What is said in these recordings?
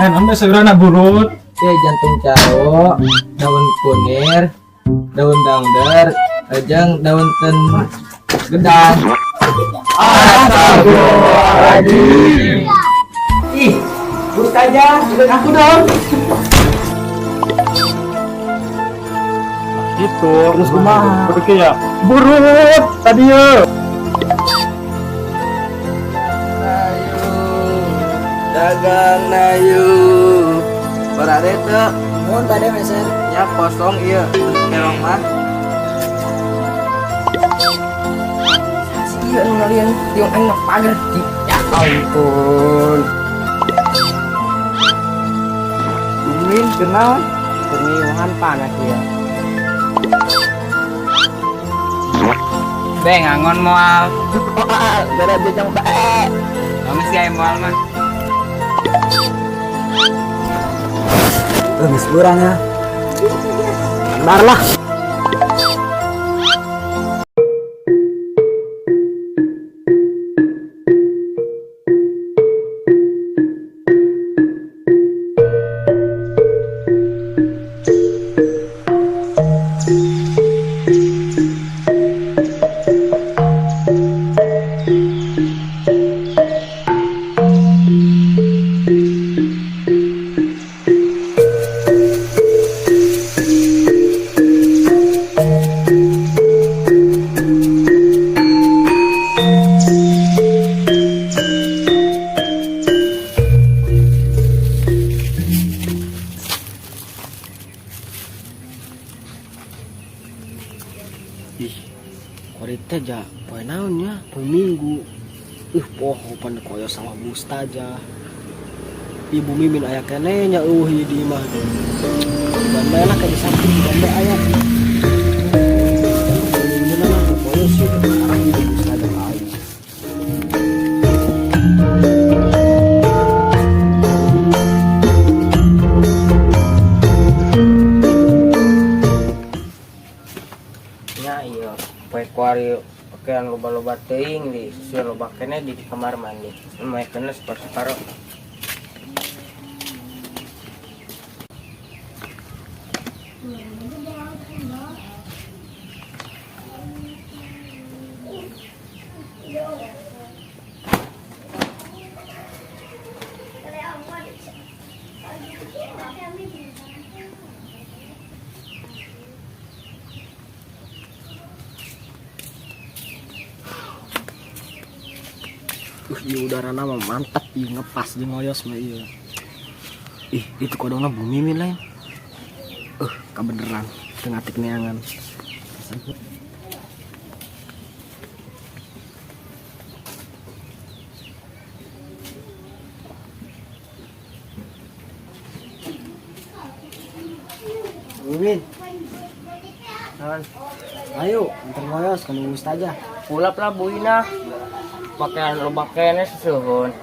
Naon seurana burut? Ya jantung cau, daun kunir, daun dangder, jeung daun ten gedang. Astagfirullahaladzim. Ih, burut aja, bukan aku dong. Gitu. Terus kumaha? Burut ya. Burut tadi ya. Ayo, dagang nayu. Barade teu? Mun bade meser. Ya kosong ieu, terong mah. Iya nu ngalian tiung aing mah pager. Ya ampun. Mimin kenal? Kemiuhan panas ya. Be ngangon moal. Gara jejang bae. Kamu sih aya moal mah. Geus burang ya. Bar lah. Ih, korita ja poe naon nya, poe Minggu. Poho pan koyo sawah bustaja. Ibu Mimin aya keneh nya eueuh ieu di imah. Ban bae lah ka di samping ban bae aya. Mimin mah koyo sih arah ibu bustaja ka aing. Nya ieu poe kuari pakaian loba-loba teuing di sisi loba keneh di kamar mandi. Moe kena separo-separo. Ieu udarana mah mantap ieu ngepas jeung ngoyos mah ieu. Ih, itu kodongna Bu Mimin lain. Kabeneran teu ngatik neangan. Mimin. Naon? Ayo, antar ngoyos ka nu aja. Kulap lah Bu Ina. Pakaian loba keneh seseuheun.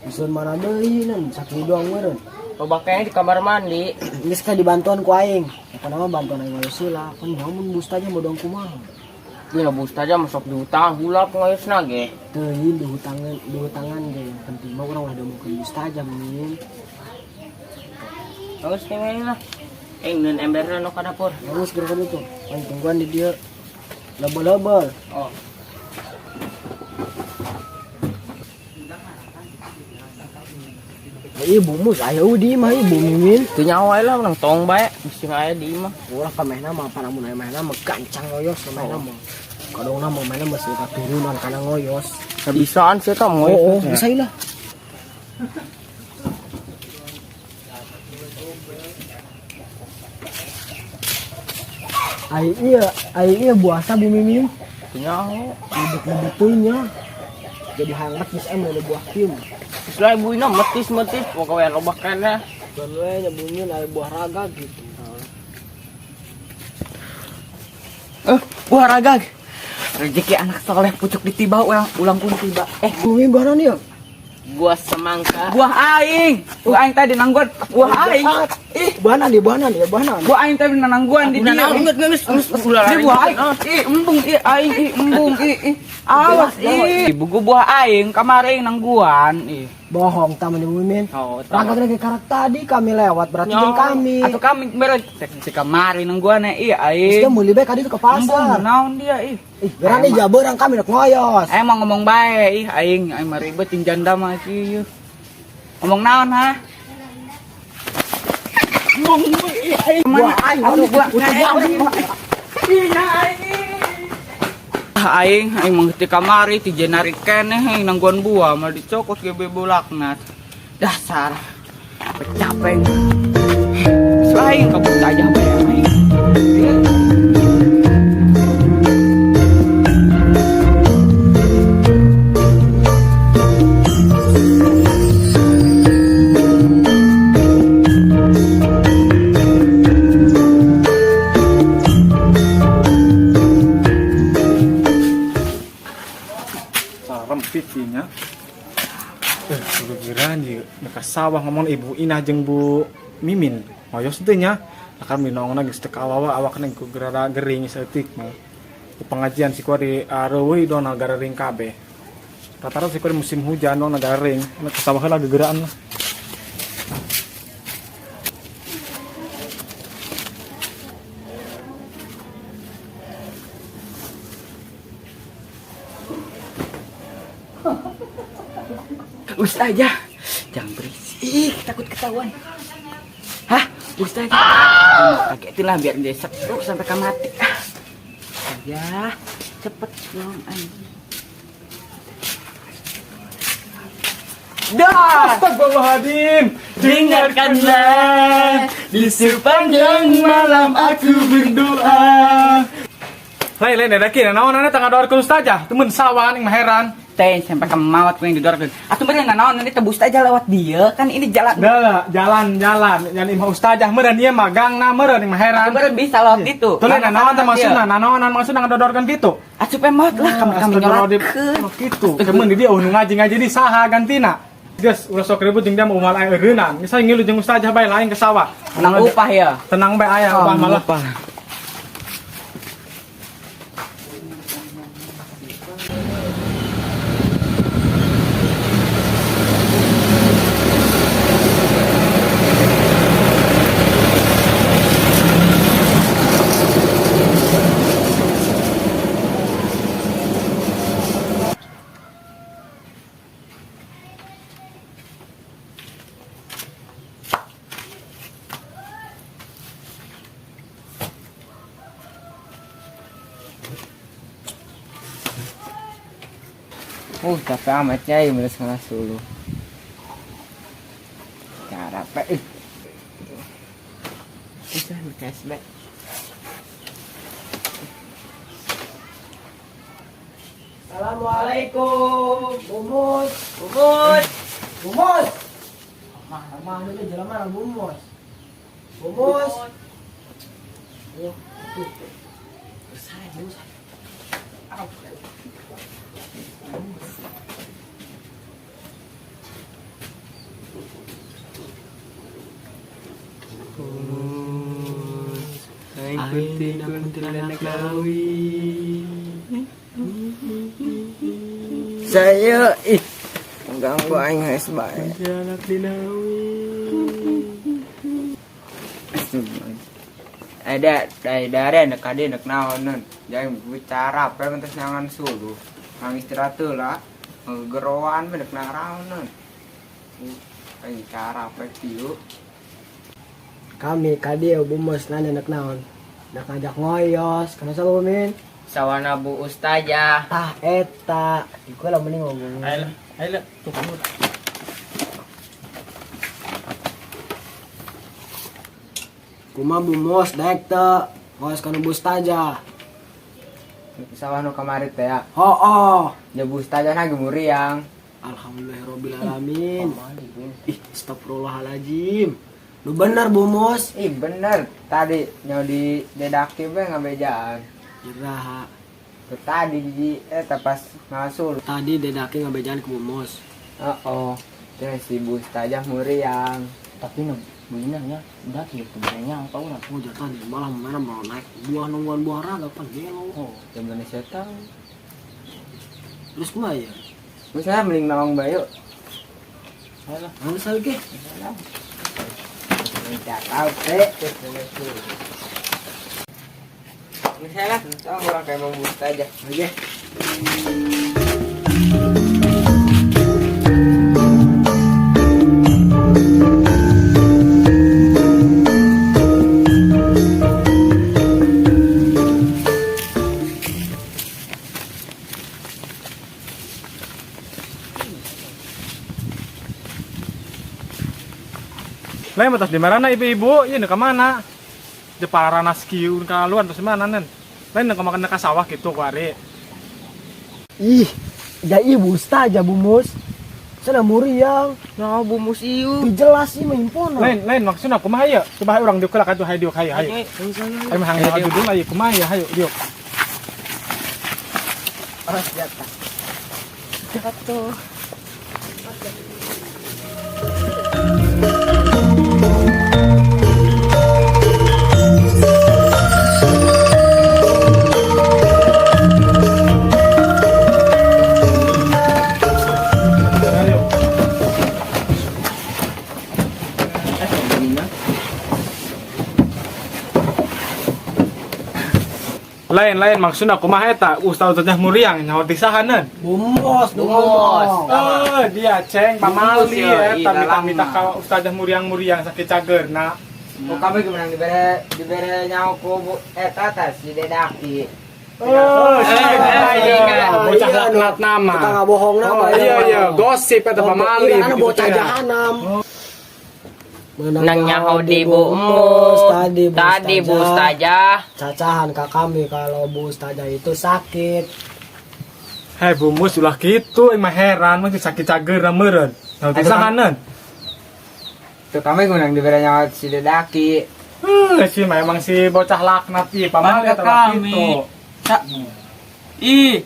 Bisa mana deui nan sakieu doang meureun. Loba keneh di kamar mandi. Geus ka dibantuan ku aing. Apa nama bantuan aing ngoyos heula. Pan nyamun bustaja modong kumaha. Ieu bustaja mah sok diutang hulap ngoyosna ge. Teuing dihutangan, dihutangan ge yang penting mah urang ulah diomongkeun bustaja Min. Geus kene lah. Neun emberna nu ka dapur. Geus geura ka ditu. Pan tungguan di dieu. Lebel-lebel. Oh. Ibu mus aya di imah ibu Mimin. Teu nyawa lah urang tong bae bisi aya di imah. Ulah pamehna mah pan amun aya mahna mah gancang ngoyos pamehna mah. Kadongna mah mana masih katurunan kana ngoyos. Kabisaan sih tah ngoyos. Oh, bisa lah. Ai iya buasa Bu Mimin. Teu nyaho. Lebet-lebetnya. Jadi hangat geus em buah kieu. Terus lah ibu ina metis-metis pokoknya loba keneh. Kan we nya Bu Mimin aya buah raga gitu. Buah raga. Rezeki anak soleh pucuk ditiba ulang ulang pun tiba. Bu Mimin buah naon ieu? Buah semangka. Buah aing. Buah aing tadi nanggon. Buah aing. Ih, Buahan di buahan ya buahan. buah aing teh nangguan di Udah dieu. naon geus geus geus ulah Ih, buah aing. Ih, embung ih aing ih embung ih ih. Awas ih. Buku buah aing kamari nangguan ih. Bohong taman ibu Mimin. Oh, Rangka lagi karak tadi kami lewat berarti jeung kami. Atau kami mere si kamari nangguan ih Terus aing. dia meuli bae kadi ke Embung pasar. naon dia ih. Ih, berani ja beurang kami rek ngoyos. Aing mau ngomong bae ih aing aing mah ribet jeung janda mah kieu. Ngomong naon ha? Ngomong ih aing Buah aing, Atuh buah udah aing. Ih aing. Ah, aing aing mah ti kamari ti jenari keneh aing nangguan buah mal dicokot ge bebulakna. Dasar capek. So aing kabut aja bae aing. Sarempit sih nya. Kegegeran ieu ka sawah ngomong Ibu Inah jeung Bu Mimin. Ngoyos teh nya. Akan minongna geus teu kawawa awakna ku gerara gering saeutik mah. Ku pengajian si kuari areueuy dona garering kabeh. Rata-rata si kuari musim hujan dona garing. Na ka sawah heula gegeraan lah. Ustazah, jangan berisik, takut ketahuan. Hah? Ustazah? Kagetin lah biar dia setruk sampai ke mati. Ah. Ustazah, cepet dong anjing. Dah. Astagfirullahaladzim. Dengarkanlah di sepanjang malam aku berdoa. Lain lain ada kira naon ane tangga doar ke ustazah. Temen sawah ning mah heran. Teh sampai ke maut yang didorkeun. Atuh bener naon nanti tebus aja lewat dia kan ini jalan. Dah jalan jalan jalan imah ustazah meureun ieu mah gangna meureun ning mah heran. Atuh bener bisa lewat itu. Tuh lain naon teh maksudna, naon maksudna ngadodorkeun kitu. Atuh pemot lah kami kami nyolatkeun. Oh kitu. Kemun di dia nu ngaji-ngaji di saha gantina. Geus ulah sok ribut jeung dia mau umal aya eureunnan. Misal ngilu jeung ustazah bae lain ke sawah. Tenang upah ya. Tenang bae aya upah malah. Upah. Capek amat ya, beres ngelas dulu. Cara pe. Bisa cashback. Assalamualaikum. Bumus, Bubut. Bumus. Mah, mana dia jalan mana Bumus? Bumus. Ayo, tuh. Bersai, Bumus. Aing kuntilanak lawi. Saya ih ganggu aing geus bae. Kuntilanak dinawi. Ada dari dari anak kade anak naon jangan bicara apa yang terus nyangan suluh nang istirahat tuh lah geroan benek naraonan aing cara apa tiu. Kami kadieu Bumus nanya nek naon. Nak ngajak ngoyos, kana sama Mimin? Sawana Bu Ustazah. Tah eta, iku lah mending ngomong. Ayo lah, ayo lah. Tuh kamu. Kumaha Bumus daek teu? Ngoyos kana Bu Ustazah. Sawah nu kamari teh ya. Hooh. Ya Bu Ustazah na gemuriang. Alhamdulillahirabbil alamin. Ih, astagfirullahaladzim. Lu bener Bumus. Ih bener, tadi nyaw di dedaki be ngabejaan. Iraha. Tuh tadi di pas ngasul. Tadi dedaki ngabejaan ke Bumus. Oh, oh. Terus si Bu Ustazah muriang. Tapi nu Bu Ina nya, udah kieu nya apa urang. Oh jatah di malah mana mau naik buah nungguan buah raga pan gelo. Oh, yang mana saya tahu. Terus kumaha ya? Misalnya mending nawang bayu. Anu saya ge. Minta tahu teh. Misalnya, orang kayak mau buta aja. Oke. Lain batas di mana ibu-ibu? Iya ke mana? Jepara naskiu kaluan terus mana nen? Lain ke makan ke sawah gitu kuari. Ih, ya ibu ustazah Bu Mus. Sana muriang, Nah, Bu Mus ieu. teu jelas sih mah impona. Lain lain maksudna kumaha ya? Coba hayu urang diuk lah katuh hayu diuk hayu hayu. Hayu mah hang dudung hayu kumaha ya hayu diuk. Oh, jatah. Jatuh. Hayu. Lain lain maksudna kumaha eta? Ustaz teh muriang nyaho ti saha neun? Bu Mus, Bu Mus. Eh, dia ceng pamali Iya, eta iya, mita-mita lama. ka ustazah muriang-muriang sakit cagerna. Oh, kami gimana dibere dibere nyawa ku bu eta tas si dedaki. Oh, iya. bocah laknat nama. Kita nggak bohong nama. Oh, iya iya, gosip eta pamali. Iya, karena begitu bocah teh. jahanam. Nang nyaho di Bu Mus. Tadi Bu Tadi Bu Ustazah. Ustazah. Cacahan ke kami kalau Bu Ustazah itu sakit. Hei Bu Mus ulah kitu emang heran mah sakit cagerna meureun. Nyaho ti saha neun? Tuh kami gimana dibere nyawa si dedaki. Eh, si mah emang si bocah laknat ieu pamali Bangga eta mah kami. kitu. Sa Ih,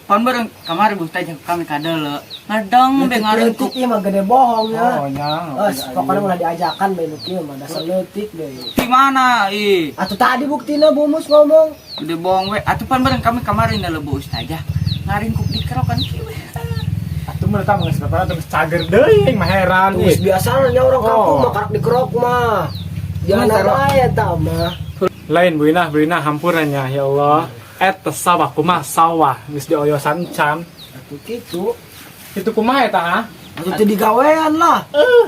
pan bareng kamari Bu Ustazah kami kadele. Ngadeng be ngaringkuk. Leutik ieu mah gede bohong ya. Oh, nya. Eh, pokoknya ulah diajakan bae nu kieu mah dasar leutik deh. Di mana ih? Atuh tadi buktina Bu Mus ngomong. Udah bohong we. Atuh pan bareng kami kamari nele Bu Ustazah. Ngaringkuk dikerokan kieu we. Atuh mun eta mah geus bapak atuh geus cager deui mah heran Terus ih. biasanya orang kampung Oh. mah karak dikerok mah. Jangan bae eta mah. Lain Bu Inah, Bu Inah hampurannya ya Allah. Eta sawah kumaha sawah geus dioyosan can. Atuh kitu. Itu kumaha eta ha? Atuh teu digawean lah.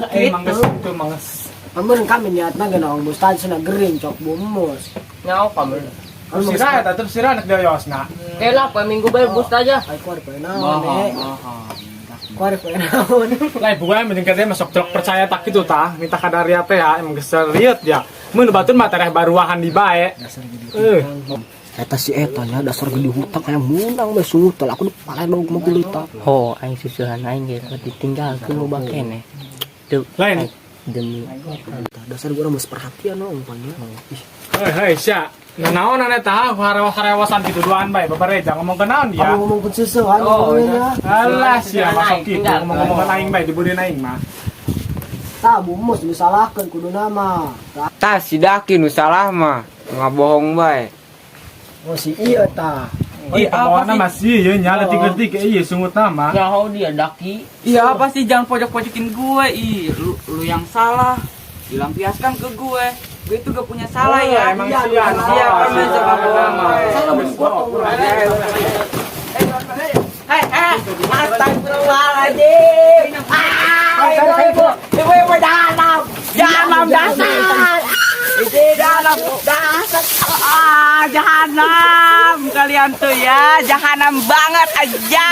Emang geus itu emang geus. Amun kami niatna ge naon Bu Ustazah cenah gering cok Bu Mus. Nyaho kamu. Terus sira eta terus sira nek dioyosna. Oke lah, poe Minggu bae Bu Ustazah. Ai ku arep naon Bohong, eh. bohong. Ku arep naon. Lain bukan mending katanya masuk truk percaya tak gitu tah minta kadaria teh ya emang geus serius ya mun batun mah tereh baruahan di bae. Dasar gede Eh. hutang. Eta si eta nya dasar gede hutang kayak munang we sungut aku paling mau mau kulita. Ho, aing susulan aing ge ditinggalkeun loba keneh. Teu Lain. demi Dasar gua mesti perhatian no umpamanya. Ih, Hei hei sia naon eta harewas-harewasan gitu duaan bae babareja ngomong ke naon dia kamu ngomong pun sesuatu Oh, ngomongnya. Alah sia masuk gitu Tinggal. ngomong-ngomong aing bae dibudin aing mah. Tah Bu Mus disalahkeun kudu nama. Tah, Tas si daki nu salah mah nggak bohong bae. oh si iya tah. Oh, iya, apa pembawaanna sih? masih ieu nya leutik-leutik ieu sungut nama. nyaho dia daki. Iya apa sih jangan pojok-pojokin gue ih lu, lu yang salah dilampiaskan ke gue itu gak punya salah Oh, ya. Emang Iya, sia iya, nu iya, salah, emang sia. salah Nama. Salah potong. Eh eh astagfirullahaladzim. Ah, ibu ibu ibu ibu jahanam jahanam dasar. Ini jahanam dasar. Ah, jahanam kalian tuh ya jahanam banget aja.